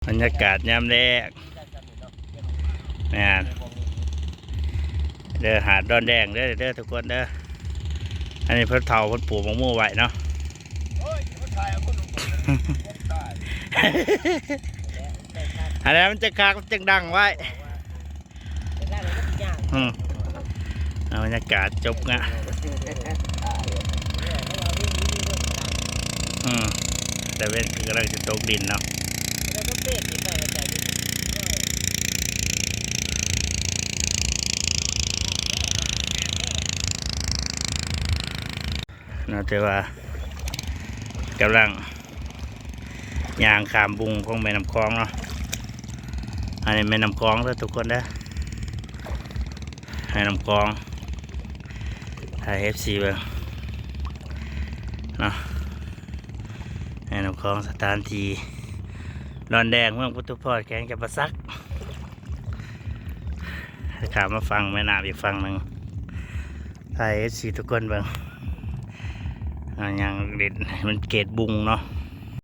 ບັນຍາກາດຍາມແລງ ແມ່ນເດີ ຫາດດອນແດງເດີ ເດີທຸກຄົນເດີ. ອັນນີ້ເພິ່ນເຖົ້າເພິ່ນປູກໝາກໂມໄວ້ເນາະ. ອັນນັ້ນມັນຈະຄັກ ມັນຈຶ່ງດັງໄວ້. ອືມ ເອົາ ບັນຍາກາດຈົບງານ. ອືມ ຕາເວັນກໍກຳລັງຈະຕົກດິນເນາະ. ເນາະ ແຕ່ວ່າກຳລັງຍ່າງຂ້າມບຸງຂອງແມ່ນ້ຳຂອງເນາະ. ອັນນີ້ແມ່ນ້ຳຂອງເດີທຸກຄົນເດີ ແມ່ນ້ຳຂອງ ໃຫ້ເອັຟຊີເບິ່ງເນາະ. ແມ່ນ້ຳຂອງ ສະຖານທີ່ດອນແດງ ເມືອງປຸດທຸພອນ ແຂວງຈຳປາສັກ. ຂ້າມມາຝັ່ງແມ່ນ້ຳອີກຝັ່ງໜຶ່ງ ຖ່າຍໃຫ້ເອັຟຊີທຸກຄົນເບິ່ງ. ອ່າ ຍ່າງຫຼິ້ນ ມັນເຂດບຸງເນາະ.